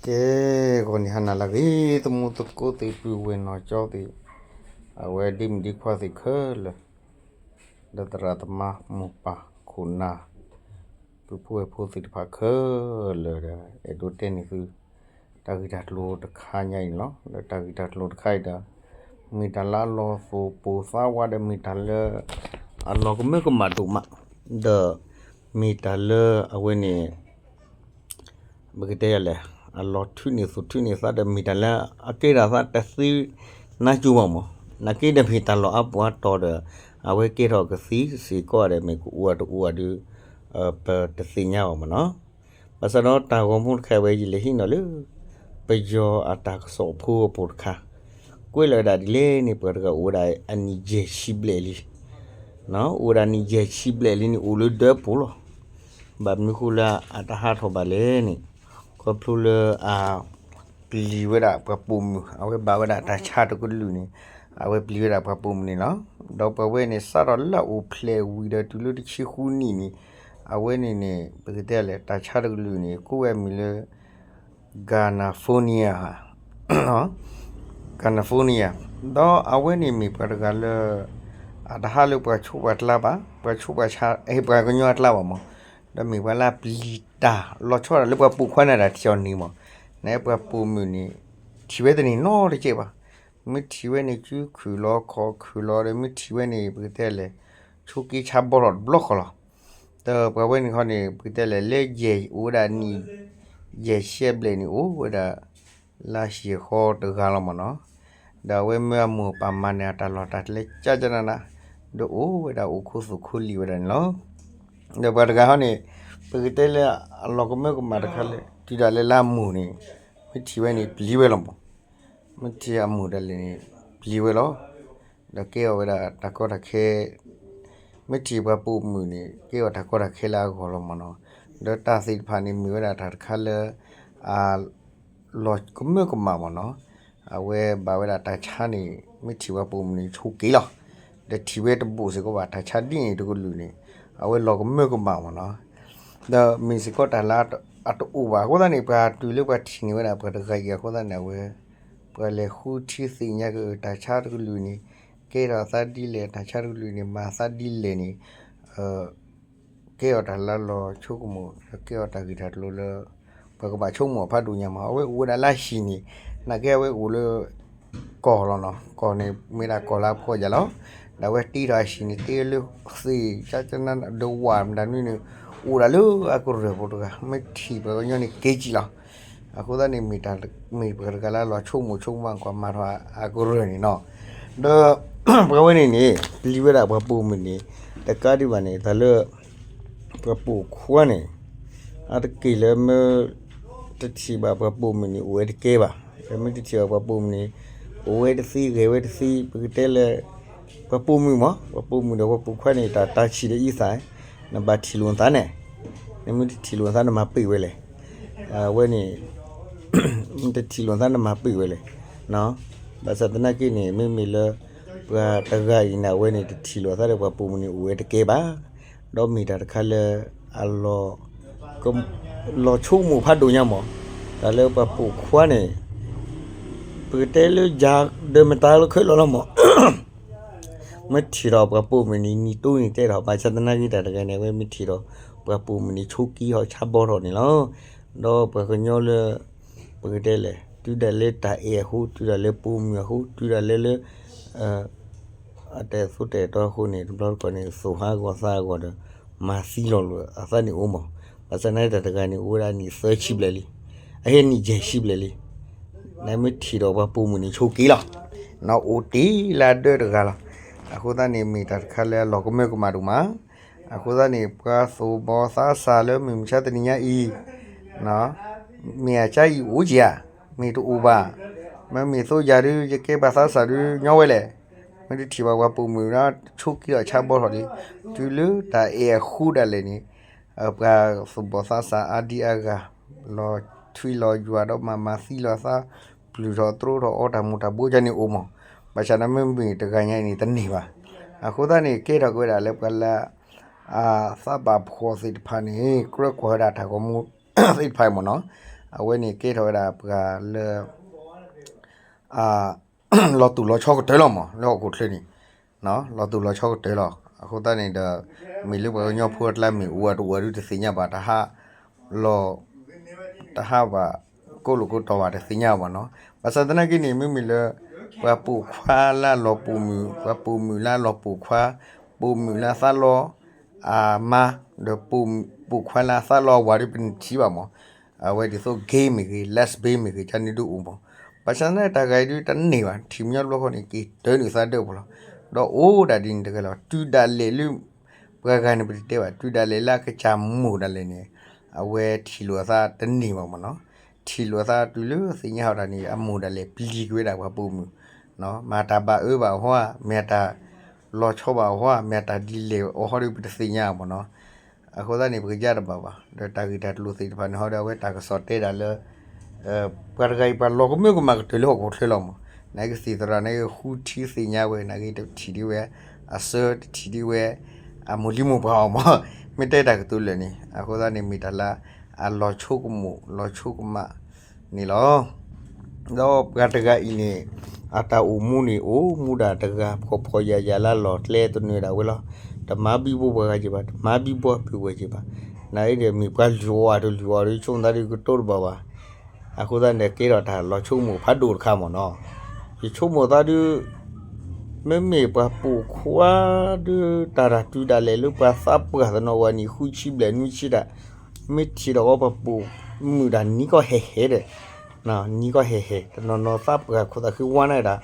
ကဲ, ဂီၤနံၤဟါနၤလၢအဂ့ၤ သမူသကိးသ့ၣ် ပုၢ်ဝဲၢ်နီၢ်ကၠီသ့ၣ်, အဝဲဒ့မုၣ်ဒ့ခွါသ့ၣ်ခဲလၢာ်, ဒီးသရၣ်သမါမိၢ်ပၢ်ခိၣ်နၢ်, ပုၢ်ဖိဝဲၢ်ဖိသ့ၣ်တဖၣ်ခဲလၢာ်ဒီး အဲၣ်ဒိးတဲန့ၢ်သု တၢ်ဂ့ၢ်တၢ်ကျိၤတခါညါအံၤန့ၣ်လီၤ. ဒီးတၢ်ဂ့ၢ်တၢ်ကျိၤတခါအံၤဒီး မ့ၢ်တၢ်လၢအလီၤသူၣ်ပိၢ်သးဝးဒီး မ့ၢ်တၢ်လၢ အလီၤကမၢကမၣ်ဒိၣ်မး, ဒီးမ့ၢ်တၢ်လၢအဝဲန့ၣ် ပကတဲယၤလဲၣ်, အလီၤထုးန့ၢ်သူၣ်ထုးန့ၢ်သးဒီး မ့ၢ်တၢ်လၢအကဲထီၣ်သးတသ့နါကၠိဘၣ်မး, နာ်က့ဒီးမ့ၢ်တၢ်လီၢ်အါပူၤအါတီၤဒီး အဝဲကဲထီၣ်ကသ့စ့ၢ်ကီးဒီး မ့ၢ်ကအိၣ်အတအိၣ်အဒုး ပတသ့ၣ်ညါဘၣ်မးနီၤ. ဘၣ်ဆၣ်ဒီးတၢ်ဂီၤမူတခါဝဲ ယလဲၤဟံးန့ၢ်လၢ ပယီၤအတၢ်ကစီၣ်ဖိအပူၤတခါ, ကွဲးလီၤဝဲဒၣ်ဒ်လဲၣ်န့ၣ် ပှၤတဂၤအိၣ်ဝဲဒၣ်အနံၣ်ယဲၢ်ဆံဘျဲၣ်လံ, အိၣ်ဝဲဒၣ်နံၣ်ယဲၢ်ဆံဘျဲၣ်လံန့ၣ် အိၣ်လၢဒၢးပူၤလီၤ. ဘၣ်မနုၤဃိလၢအတဟးထီၣ်ဘၣ်လဲၣ်န့ၣ်, ခီဖျိလၢအ ပျံၤဝဲဒၣ်ပှၤပိာ်မုၣ်, အဝဲဘၣ်ဝဲဒၣ်တၢ်ဆါတကလုာ်န့ၣ်, အဝဲပျံၤဝဲဒၣ်ပှၤပိာ်မုၣ်န့ၣ်လီၤ. ဒီးပှၤဝဲန့ၣ် စးထီၣ်လၢအအိၣ်ဖျဲၣ်ဝံၤဒီးတုၤလၢတဆံဃုနံၣ်န့ၣ်, အဝဲန့ၣ်န့ၣ် ပကတဲလဲၣ် တၢ်ဆါတကလုာ်န့ၣ် ကိးဝဲအမံၤလၢ California, California, ဒီးအဝဲန့ၣ်မ့ၢ်ပှၤတဂၤလၢ အတဟးလၢပှၤဆိပှၤကျါဘၣ်, ပှၤဆိပှၤဆါ ပှၤကညီအကျါဘၣ်မး, ဒီးမ့ၢ်ပှၤလၢအပျံၤတၢ်လီၤဆီဒၣ်တၢ်လၢပှၤပိာ်ခွါန့ၣ်တၢ်ထံၣ်အီၤန့ၣ်မး, နပှၤပိာ်မုၣ်န့ၣ် ထံၣ်ဝဲတန့ၢ်နီတကဲဘၣ်. မ့ၢ်ထံၣ်ဝဲန့ၣ် စုခုၣ်လီၤခီၣ်ခုၣ်လီၤဒီး မ့ၢ်ထံၣ်ဝဲန့ၣ် ပကတဲလဲၣ် ဆိးက့ဆါဘီထီၣ်တဘျီဃီလီၤ. ဒီးပှၤဝဲန့ၣ်ခီန့ၣ် ပကတဲလဲၣ် လၢယဲၢ်အိၣ်ဝဲဒၣ်နံၣ် ယဲၢ်ဆံဘျဲၣ်န့ၣ် အိၣ်ဝဲဒၣ် လါဟံၣ်ဃီတဂၤလီၤမးနီၤ. ဒီးအဝဲမၢအမိၢ်အပၢ်မၤန့ၢ်အတၢ်လီၢ်တၢ်ကျဲကၠၢကၠၢနးနး, ဒီးအိၣ်ဝဲဒၣ်အိၣ်ခိးသူၣ်ခိးလံာ်ဝဲဒၣ်န့ၣ်လီၤ. ဒီးပှၤတဂၤဟီန့ၣ် ပကတဲလၢအလီၤကမၢကမၣ်တခါလၢ တုၤဒၣ်လဲာ်လၢအမိၢ်န့ၣ် မ့ၢ်ထံၣ်ဝဲန့ၣ် ပျံၤဝဲလီၤမး. မ့ၢ်ထံၣ်အမိၢ်ဒၣ်လဲာ်န့ၣ် ပျံၤဝဲလီၤ. ဒီးကဲအီၤဝဲဒၣ်တၢ်ကီတၢ်ခဲ, မ့ၢ်ထံၣ်ပှၤပိာ်မုၣ်န့ၣ် ကဲအီၤတၢ်ကီတၢ်ခဲလၢအဂီၢ်လီၤမးနီၤ. ဒီးတၢ်သ့ၣ်တဖၣ်န့ၣ် မ့ၢ်ဝဲဒၣ်တၢ်တခါလၢ အ လီၤကမၢကမၣ်မးနီၤ. အဝဲဘၣ်ဝဲဒၣ်တၢ်ဆါန့ၣ် မ့ၢ်ထံၣ်ပှၤပိာ်မုၣ်န့ၣ် ဆိးက့လီၤ. ဒီးထံၣ်ဝဲတဘူးစ့ၢ်ကီးဘၣ် တၢ်ဆါဒ်န့ၣ်တကလုာ်န့ၣ် အဝဲလီၤကမၢကမၣ်မးနီၤ. ဒီးမ့ၢ်စ့ၢ်ကီးတၢ်လၢအတအိၣ်ဘၣ်အဃိသတးန့ၣ် ပှၤတုၤလၢပှၤထံၣ်န့ၢ်ဝဲဒၣ်ပှၤတဂၤအံၤအဃိသတးန့ၣ် အဝဲ ပှၤလဲၤဃုထံသ့ၣ်ညါက့ၤ တၢ်ဆါတကလုာ်န့ၣ် ကဲထီၣ်သးဒ်လဲၣ်, တၢ်ဆါတကလုာ်န့ၣ် မၤသးဒ်လဲၣ်န့ၣ် ကဲအီၤတၢ်လၢလီၤဆိကမိၣ် ဒီးကဲအီၤတၢ်ဂ့ၢ်တၢ်ကျိၤလၢ ပှၤကဘၣ်ဆိကမိၣ်အဖးဒိၣ်ညါမး. အဝဲအိၣ်ဝဲဒၣ်လၢဟံၣ်န့ၣ် နာ်က့အဝဲအိၣ်လၢ ကီၢ်လီၤနီၤ. ကီၢ်န့ၣ် မ့ၢ်ဒၣ်ကီၢ်လၢအဖှီၣ်ယၢ်လီၤ. ဒီးအဝဲတ့ထီၣ်အဟံၣ်န့ၣ် တ့လၢသ့ၣ်ကၠၢကၠၢနးနး ဒီးဝၢ်မတၤနွံန့ၣ် အိၣ်ဒၣ်လၢအကရၢၢ်ပူၤတဂၤ မ့ၢ်ထံၣ်ပှၤကညီန့ၣ် က့ၤကံၣ်လီၤ. အဃိသတးန့ၣ် မ့ၢ်ပှၤတဂၤလၢလီၤဆိကမိၣ်ဆိကမး ကွၢ်မၤထီၣ်အကရၢၢ်န့ၣ်နီၤ. ဒီးပှၤဝဲန့ၣ်န့ၣ် ပျံၤဝဲဒၣ်ပှၤပိာ်မုၣ်န့ၣ် တကးဒံးဘၣ်န့ၣ် တၢ်လၢ ပှၤပိာ်ခွါန့ၣ် အါတက့ၢ်လၢမ့ၢ်တထံၣ်ဘၣ်ပှၤပိာ်မုၣ်န့ၣ် အိၣ်ဝဲတကဲဘၣ်. မ့ၢ်တထံၣ်ဘၣ်ပှၤပိာ်မုၣ်န့ၣ် အိၣ်ဝဲတသ့ ဂဲၤဝဲတသ့ ပကတဲလၢ ပှၤပိာ်မုၣ်မး ပှၤပိာ်မုၣ်ဒီးပှၤပိာ်ခွါန့ၣ် တၢ်တၢ်ဆံးဒီးအံသၣ် နဘၣ်ထံၣ်လိာ်နသးန့ၣ်, နမ့ၢ်တထံၣ်လိာ်နသး နမၤပံာ်ဝဲလဲၣ်. အဝဲန့ၣ် နတထံၣ်လိာ်နသး နမၤပံာ်ဝဲလဲၣ်. ဘၣ်ဆၣ်သနာ်က့န့ၣ် မ့မ့ၢ်လၢ ပှၤတဂၤအံၤန့ၣ် အဝဲန့ၣ် တထံၣ်လိာ်အသးဒီးပှၤပိာ်မုၣ်န့ၣ် အိၣ်ဝဲတကဲဘၣ်. ဒီးမ့ၢ်တၢ်တခါလၢ အလီၤ လီၤဆိကမိၣ်ဖးဒိၣ်ညါမး, တၢ်လၢပှၤပိာ်ခွါန့ၣ် ပကတဲလၢယၤဒီးမတၤလၢခဲလၢာ်လီၤမး, မ့ၢ်ထံၣ်ဒီးပှၤပိာ်မုၣ်န့ၣ် နံၤတိၢ်နံၤတဲထီၣ် ဘၣ်ဆၣ်သနာ်က့တၢ်တဂၤန့ၣ် အဝဲမ့ၢ်ထံၣ်ဒီး ပှၤပိာ်မုၣ်န့ၣ် ဆိးက့ဟီၣ်ဆါဘီထီၣ်န့ၣ်လီၤ. ဒီးပှၤကညီလၢ ပကတဲလဲၣ် တုၤဒၣ်လဲာ်တၢ်အဲၣ်အဃိ တုၤဒၣ်လဲာ်ပိာ်မုၣ်အဃိ တုၤဒၣ်လဲာ်လၢ အတၢ်သိၣ်တၢ်တီအဃိန့ၣ် တဘျီတခီၣ်န့ၣ် သူၣ်ဟးဂီၤသးအဂီၢ်ဒီး မၤသံလီၤလိာ်အသးန့ၣ်အိၣ်မး. ဘၣ်ဆၣ်သနာ်က့တၢ်တဂၤန့ၣ် အိၣ်ဝဲဒၣ်နံၣ်သၢဆံဘျဲၣ်လံ, အဟဲနံၣ်ယဲၢ်ဆံဘျဲၣ်လံ, နမ့ၢ်ထံၣ်ဒီးပှၤပိာ်မုၣ်န့ၣ် ဆိးက့လီၤ. နအိၣ်တ့ၢ်လၢအဒၢတဂၤလီၤ. အဃိသတးန့ၣ် မ့ၢ်တၢ်တခါလၢအလီၤကမၢကမၣ်ဒိၣ်မး. အဃိသတးန့ၣ် ပှၤသူၣ်ဘီၣ်သးစၢ်လၢမုၢ်မဆါတနံၤညါအံၤ မ့ၢ်အကါအံၤအိၣ်က့ၤဧါ, မ့ၢ်တအိၣ်ဘၣ်, မ့မ့ၢ်သိယၤဒုး ယကဲပှၤသးစၢ်ဒုးညီဝဲလဲၣ်, မ့ၢ်တထံၣ်ဘၣ်ပှၤပိာ်မုၣ်ဒီး ဆိးက့ဒီးဆါဘီထီၣ်လံ, တုၤလၢတၢ်အဲၣ်အဃိဒၣ်လဲာ်န့ၣ် ပှၤသူၣ်ဘီၣ်သးစၢ်အါဒံအါဂၤ လီၤထွံလီၤယွၤဒီးမၤမၤသံလီၤသး ပျုၢ်ထီၣ်တြိထီၣ်အီတၢ်မူၤတၢ်ဘှီးကန့ၣ်အိၣ်မး, ဘၣ်ဆၣ်နမ့မ့ၢ်တဂၤညါအံၤန့ၣ်တန့ၢ်ဘၣ်. အဃိသတးန့ၣ် ကဲထီၣ်က့ၤဝဲဒၣ်လၢပှၤလၢ အသးဘၣ်ဖှီၣ်သ့ၣ်တဖၣ်န့ၣ် ကြၢးကွၢ်ဝဲဒၣ်တၢ်ဂီၤမူသ့ၣ်တဖၣ်အံၤမ့ၢ်နီၤ, အဝဲန့ၣ်ကဲထီၣ်ဝဲဒၣ်ပှၤလၢ လီၤတိၢ်လီၤဆီကတၢၢ်လီၤမး လၢဟီၣ်ခိၣ်ချၢန့ၣ်, လီၤတိၢ်လီၤဆီကတၢၢ်လီၤ. အဃိသတးန့ၣ်ဒီး မ့ၢ်လၢပှၤကညီဖိအကျါမ့ၢ်အိၣ်ဝဲတအိၣ်ဝဲဒုးတသ့ၣ်ညါဘၣ် တဟးလီၤ တဟးဘၣ်ကိးလိာ်ကိးတီၤဘၣ်တသ့ၣ်ညါဘၣ်နီၤ. ဘၣ်ဆၣ်သနာ်က့န့ၣ် မ့မ့ၢ်လၢ ပှၤပိာ်ခွါလၢအလီၤပိာ်မုၣ်, ပှၤပိာ်မုၣ်လၢအလီၤပိာ်ခွါ, ပိာ်မုၣ်လၢအသးလီအမါ, ဒီးပိာ်ခွါလၢအသးလီအဝၤဒီး ပနထံၣ်ဘၣ်မး, အဝဲဒ်သိး gay မ့ၢ်ဂ့ၤ lesbian မ့ၢ်ဂ့ၤ ကန့ၣ်ဒုးအိၣ်မး. ဘၣ်ဆၣ်သနာ်က့တၢ်ဂၤအံၤဒုးတန့ၢ်ဘၣ် ထံၣ်မညီတဘျီဃီန့ၣ် က့ၤတၢ်နုာ်သးဒၢပူၤလီၤ. ဒီးအိၣ်ဒၣ်ဒ်န့ၣ်တဂၤလီၤ တုၤဒၣ်လဲာ်လၢ ပှၤဂၤန့ၣ် ပတတဲဘၣ် တုၤဒၣ်လဲာ်လၢအကစၢ်မိၢ်ဒၣ်လဲာ်န့ၣ် အဝဲထံၣ်လိာ်အသးတန့ၢ်ဘၣ်မးနီၤ. ထံၣ်လိာ်အသးတုၤလၢသ့ၣ်ညါအီၤတၢ်န့ၣ် အမိၢ်ဒၣ်လဲာ်ပျံၤက့ၤဝဲဒၣ်ပှၤပိာ်မုၣ်, မၤတၢ်ဘၣ်အၢဘၣ်အီၤ, မ့ၢ်အတၢ်လီၤဆီဘၣ်အီၤ, မ့ၢ်အတၢ်ဒ်လဲၣ်အီၤဟီဒီး ပတသ့ၣ်ညါမးနီၤ. အဃိသတးန့ၣ် ပကယါတဘၣ်ဘၣ် ဒီးတၢ်ဂ့ၢ်တၢ်ကျိၤသ့ၣ်တဖၣ်န့ၣ်ဟီဒီး အဝဲတၢ်ကစီၣ်တဲဒၣ်လၢ ပှၤတဂၤအံၤ ပှၤလီၤကမၢကမၣ်ကတၢၢ်လၢဟီၣ်ခိၣ်ချၢလီၤမး. နာ်က့သ့ၣ်သရၣ်နာ်က့ဃုထံသ့ၣ်ညါဝဲ နာ်က့တထံၣ်ဒ်ဝဲ အစၢတထံၣ်ဒ်ဝဲ အမိၢ်လံမိၢ်ပှၢ်အီၤမး မ့ၢ်တဲတၢ်ကတိၤလၢာ်န့ၣ် အဃိသတးန့ၣ် မ့ၢ်တၢ်လၢအလီၤဆိကမိၣ်လီၤဆိကမးန့ၣ်လီၤ. ဒီးပှၤတဂၤအံၤန့ၣ် အတၢ်အိၣ်မူန့ၣ် အိၣ်မူဒၣ်တဂၤ ဖှီၣ်ဖှီၣ်ယာ်ယာ်လၢလီၢ်ကျဲတနၢၤဒၣ်ဝဲလီၤ. တမၤဘံဘူပှၤဂၤက့ၤဘၣ်, တမၤဘံဘူပုၢ်ဝဲၢ်က့ၤဘၣ်. နာ်က့ဒီးမ့ၢ်ပှၤလုၢ်အီၣ်တလုၢ်အီၣ်ဒီး ဆိကမိၣ်သးဒီးကတိၤတဘၣ်ဘၣ်. အဃိသတးန့ၣ် ကဲထီၣ်တၢ်လီၤဆိကမိၣ်ဖးဒိၣ်တခါမးနီၤ. ယဆိကမိၣ်သးဒုး မ့မ့ၢ်ပှၤပိာ်ခွါဒုး တၢ်တၢ်တုၤဒၣ်လဲာ်လၢပှၤသးပှၢ်တနီၤဝဲနံၣ်ဃုဆံဘျဲၣ်နွံဆံတၢ် မ့ၢ်ထံၣ်ဒီးအီၤပှၤပိာ်မုၣ်တၢ်နံၤကီၢ်ဟဲဟဲဒီး နံၤကီၢ်ဟဲဟဲ တနီၤနီၤသးပှၢ်ခိၣ်သးဃ့ဝါနၢ်ဒၣ်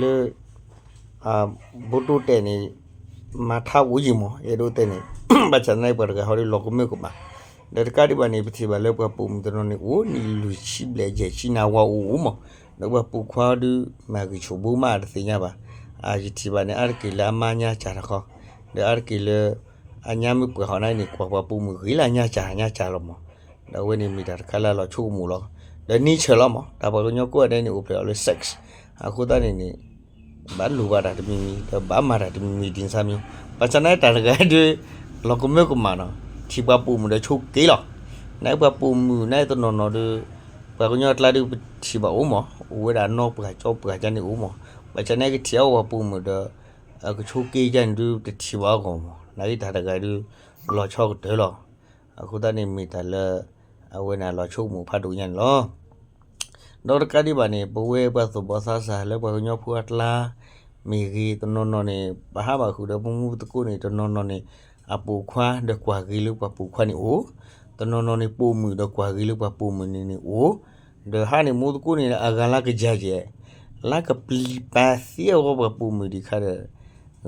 လၢ ဘိတိတဲာ်န့ၣ် မၤထါအိၣ်ယံၤမး အဲၣ်ဒိးတဲန့ၣ် ဘၣ်ဆၣ်သနာ်က့ပှၤတဂၤဟီဒီးလီၤကမၢကမၣ် ဒီးတကးဒံးဘၣ်န့ၣ် ပထံၣ်ဘၣ်လၢပှၤပိာ်မုၣ်တနီၤန့ၣ် အိၣ်နံၣ်လွံၢ်ဆံဘျဲၣ်ယဲၢ်ဆံနၤဝါအိၣ်အိၣ်မး ဒီးပှၤပိာ်ခွါဒုး မၤဂံၢ်ဆူၣ်ဘိမးတသ့ၣ်ညါဘၣ်. ယထံၣ်ဘၣ်န့ၣ် အါတက့ၢ်လၢအမါညါစၢ်တခီ ဒီးအါတက့ၢ်လၢ အညါမ့ၢ်ပှၢ်ဟီၣ်နၤန့ၣ် ကွၢ်ပှၤပိာ်မုၣ်ဂ့ၤလၢအညါစၢ်ညါစၢ်လီၤမး. ဒီးအဝဲန့ၣ်မ့ၢ်တၢ်တခါလၢအလီၤဆိကမိၣ်လီၤ. ဒီး nature လီၤမး တၢ်ပှၤကညီကိးဂၤဒဲးန့ၣ် အိၣ်ဖျဲၣ်အီၤလၢ sex အဃိသတးန့ၣ်န့ၣ် ဘၣ်လိၣ်ဘၣ်တၢ်တမံၤမံၤ ဒီးဘၣ်မၤတၢ်တမံၤမံၤဒ်န့ၣ်မး. ဘၣ်ဆၣ်သနာ်က့တၢ်တဂၤဒုး လီၤကမၢကမၣ်နီၤ ထံၣ်ပှၤပိာ်မုၣ်ဒီးဆိက့လီၤ. နာ်က့ပှၤပိာ်မုၣ်နာ်က့တနီၤနီၤဒီး ပှၤကညီအကျါဒုးပထံၣ်ဘၣ်အိၣ်မး အိၣ်ဝဲဒၣ်နီၢ်ပှၢ်ကၠီပှၢ်ကန့ၣ်အိၣ်မး. ဘၣ်ဆၣ်သနာ်က့ကထံၣ်အီၤပှၤပိာ်မုၣ်ဒီး ကဆိက့ကန့ၣ်ဒုးတထံၣ်ဘၣ်အဂီၢ်မး. နာ်က့တၢ်တဂၤဒုး လီၤဆီကတၢၢ်လီၤ. အဃိသတးန့ၣ်မ့ၢ်တၢ်လၢ အဝဲန့ၣ်လီၤဆိကမိၣ်ဖးဒိၣ်ညါန့ၣ်လီၤ. ဒီးတကးဒံးဘၣ်န့ၣ် ပဝဲပှၤသူၣ်ဘီၣ်သးစၢ်လၢပှၤကညီဖိအကျါ မ့ၢ်ဂ့ၤ တနီၤနီၤန့ၣ် ပဟးဘၣ်ဃုာ်ဒီးပမူပသကိးန့ၣ် တနီၤနီၤန့ၣ် အပိာ်ခွါဒီးကွၢ်ဂ့ၤလၢပှၤပိာ်ခွါန့ၣ်အိၣ်, တနီၤနီၤန့ၣ်ပိာ်မုၣ်ဒီးကွၢ်ဂ့ၤလၢပှၤပိာ်မုၣ်န့ၣ်န့ၣ်အိၣ်, ဒီးဟးန့ၣ်မူသကိးန့ၣ် အဂၤလၢကယၤယဲၢ် လၢကပျံၤပာ်သ့အဂီၢ်ပှၤပိာ်မုၣ်ဒံးခါဒီး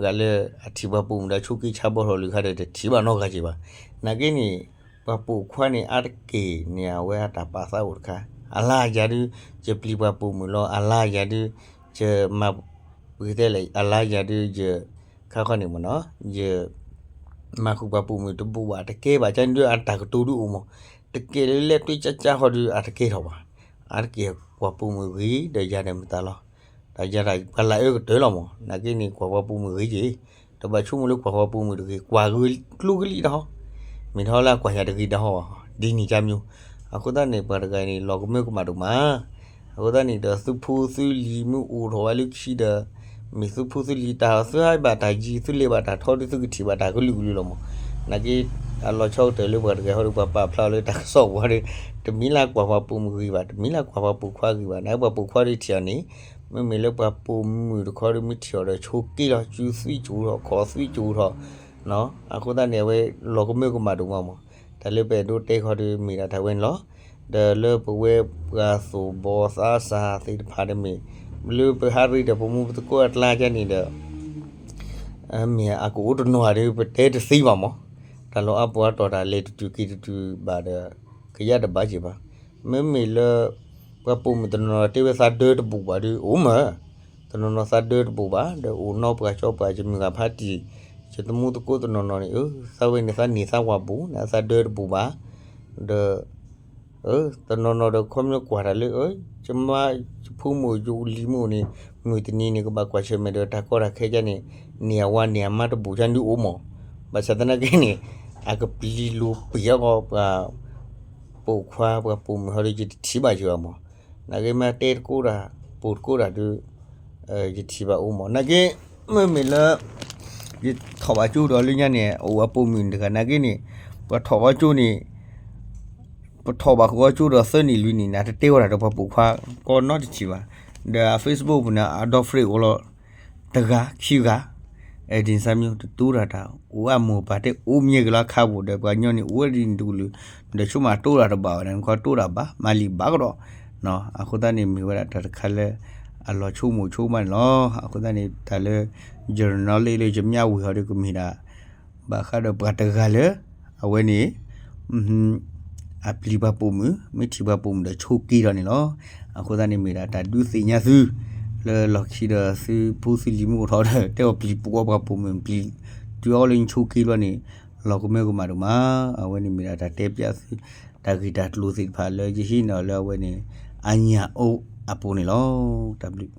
ဂၤလၢအထံၣ်ပှၤပိာ်မုၣ်ဒီးဆိက့ဆါဘီထီၣ်လံခါဒီး တထံၣ်ဘၣ်နီတဂၤက့ၤဘၣ်. နာ်က့န့ၣ် ပှၤပိာ်ခွါန့ၣ် အါတက့ၢ်န့ၣ် အဝဲအတၢ်ပာ်သးအိၣ်တခါ, အလါယၤဒုး ယပျံၤပှၤပိာ်မုၣ်လီၤ, အလါယၤဒုး ယမၤ ပကတဲလဲၣ် အလါယၤဒုး ယ ခါခီန့ၣ်မ့ၢ်နီၤ ယ မၤဃုာ်ပှၤပိာ်မုၣ်တဘူးဘၣ် တကဲဘၣ် ကန့ၣ်ဒုးအတၢ်ကတိၤဒုးအိၣ်မး, တကဲလၢလဲၤတွ့ကၠၢကၠၢဃီဒုး အတကဲထီၣ်ဘၣ်, အါတက့ၢ်ကွၢ်ပိာ်မုၣ်ဂ့ၤ ဒီးယၤဒီးမတၤလီၤ, တၢ်ယၤတၢ်ပှၤလၢအအၢကတၢၢ်လီၤမး, နာ်က့န့ၣ် ကွၢ်ပှၤပိာ်မုၣ်ဂ့ၤက့ၤ, တဘၣ်ဆိကမိၣ်လၢကွၢ်ပှၤပိာ်မုၣ်တဂ့ၤ ကွၢ်ဂ့ၤကျိကလံတဟီ, မ့ၢ်တဟီလၢအကွၢ်ယၤတဂ့ၤတဟီဘၣ်, ဒ်န့ၣ်ကမံၤ, အဃိသတးန့ၣ် ပှၤတဂၤန့ၣ် လီၤကမၢကမၣ်ဒိၣ်မး အဃိသတးန့ၣ်ဒီး သုဖူသုလံၤမ့ၢ်အိၣ်ထီၣ်ဝဲလၢခံဒီး မ့ၢ်သုဖူသုလံၤတၢ် သုဟးဘၣ်တၢ်ယံၤ သုလဲၤဘၣ်တၢ်ထီဒီး သုကထံၣ်ဘၣ်တၢ်ကလုာ်ကလုာ်လီၤမး, နာ်က့ အလီၤဆီကတၢၢ်လၢပှၤတဂၤဟီဒီး ပှၤပာ်ဖျါအီၤလၢတၢ်ကစီၣ်ပူၤဒီး တမ့ၢ်လၢကွၢ်ပှၤပိာ်မုၣ်ဂ့ၤဘၣ် တမ့ၢ်လၢကွၢ်ပှၤပိာ်ခွါဂ့ၤဘၣ်, နာ်က့ပှၤပိာ်ခွါဒီးထံၣ်အီၤန့ၣ် မ့မ့ၢ်လၢပှၤပိာ်မုၣ်တခီဒီး မ့ၢ်ထံၣ်အီၤဒီးဆိက့လီၤ စုသွံၣ်ကၠိထီၣ် ခိးသွံၣ်ကၠိထီၣ် အဃိသတးန့ၣ် အဝဲလီၤကမၢကမၣ်ဒိၣ်မးမး, တၢ်လၢပအဲၣ်ဒိးတဲခီဒီးမ့ၢ်ဒၣ်တၢ်ဝဲန့ၣ်လီၤ. ဒီးလၢပဝဲပှၤသူၣ်ဘီၣ်သးစၢ်သ့ၣ်တဖၣ်ဒီးမ့ၢ် လၢပဟးရ့ဒီးပမူပသကိးအကျါကန့ၣ်ဒီး မ့ၢ်အကအိၣ်တနီၤဒီး ပတဲတသ့ဘၣ်မး, တၢ်လီၢ်အါပူၤအါတီၤတၢ်လဲၤတတုၤက့ၤတတုၤဘၣ်ဒီး ကယၢ်တဘၣ်က့ၤဘၣ်, မ့မ့ၢ်လၢ ပှၤပိာ်မုၣ်တနီၤနီၤတဲဝဲသးဒၢတဘူးဘၣ်ဒီး အိၣ်မး တနီၤနီၤသးဒၢတဘူးဘၣ် ဒီးအိၣ်နီၢ်ပှၢ်ကၠီပှၢ် ယမုၢ်ဂၤဖးတံၢ် ယသမူသကိးတနီၤနီၤန့ၣ် သးဝဲန့ၣ်သးနံၣ်သးဝၢ်ဘူး နသးဒၢတဘူးဘၣ်, ဒီး တနီၤနီၤဒီးခီပညီကွၢ်တၢ်လၢ ယမါ ယဖိမုၣ်ယလံၤမုၣ်န့ၣ် မုၢ်တနံၤန့ၣ် ကဘၣ်ကွၢ်ဆၢၣ်မဲာ်ဒီးတၢ်ကီတၢ်ခဲကန့ၣ် နံၣ်အဝၤနံၣ်အမါတဘူးကန့ၣ်ဒုးအိၣ်မး, ဘၣ်ဆၣ်သနာ်က့န့ၣ် အကပျံၤလိာ်ပှ့ၤအဂီၢ်ပှၤ ပ ပိာ်ခွါပှၤပိာ်မုၣ်ဟီဒီး ယတထံၣ်ဘၣ်ယၤမး, နာ်က့မ့ၢ်တဲတကိးတၢ် ပိာ်တကိးတၢ်ဒီး ယထံၣ်ဘၣ်အိၣ်မး နာ်က့ မ့မ့ၢ်လၢ ယထီၣ်ဘၣ်ကၠိဒီးလၢညါန့ၣ် အိၣ်အပိာ်မုၣ်တဂၤ နာ်က့န့ၣ် ပှၤထီၣ်ဘၣ်ကၠိန့ၣ် ပထီၣ်ဘၣ်ဃုာ်ကၠိဒီးသၢနံၣ်လွံၢ်နံၣ်န့ၣ် တတဲဝဲဒၣ်ဒီးပှၤပိာ်ခွါ ကီနီတထံၣ်ဘၣ်, ဒီးအ Facebook ပူၤန့ၣ် အ dog friend အိၣ်လီၤ တဂၤခံဂၤ အဲၣ်ဒိးစၢ်မံၤ တတိတၢ်တၢ် အိၣ်အမိၢ်ပၢ်တဲအိၣ်မ့ၢ်က့ၤလီၤခါပူၤဒီး ပှၤကညီန့ၣ် အိၣ်ဝဲဒ်န့ၣ်တကလုာ် ဒီးဆိကမိၣ်တိတၢ်တဘၣ်ဝဲန့ၣ် ခီတိတၢ်ဘၣ် မၤလံာ်ဘၣ်ကဒီး, အဃိသတးန့ၣ် မ့ၢ်ဝဲဒၣ်တၢ်တခါလၢ အလီၤဆိကမိၣ်ဆိကမးန့ၣ်လီၤ. အဃိသတးန့ၣ် တၢ်လၢ ယရနီလ့လၢယမၠၣ်ဝံၤဟီဒီး ကမ့ၢ်ဒၣ် ဘၣ်ဃးဒီးပှၤတဂၤလၢ အဝဲန့ၣ် အပျံၤပှၤပိာ်မုၣ် မ့ၢ်ထံၣ်ပှၤပိာ်မုၣ်ဒီးဆိးက့ဒီးန့ၣ်လီၤ. အဃိသတးန့ၣ်မ့ၢ်ဒၣ်တၢ်ဒုးသ့ၣ်ညါသု လၢလီၢ်ခံဒီးသုဖိသုလံၤမုၢ်ထီၣ်ဒီး တဲအီၤပျံၤပှၤပိာ်မုၣ် ပျံၤတုၤအီၤလၢနဆိးက့ဘျီန့ၣ် လီၤကမၢကမၣ်ဒိၣ်မး, အဝဲန့ၣ်မ့ၢ်ဒၣ်တၢ်တဲပျးသု တၢ်ဂ့ၢ်တၢ်ကျိၤသ့ၣ်တဖၣ်လၢယဟံးန့ၢ်အီၤလၢအဝဲန့ၣ် အညၣ်အိၣ်အပူၤန့ၣ်လီၤ. တၢ်ဘျုး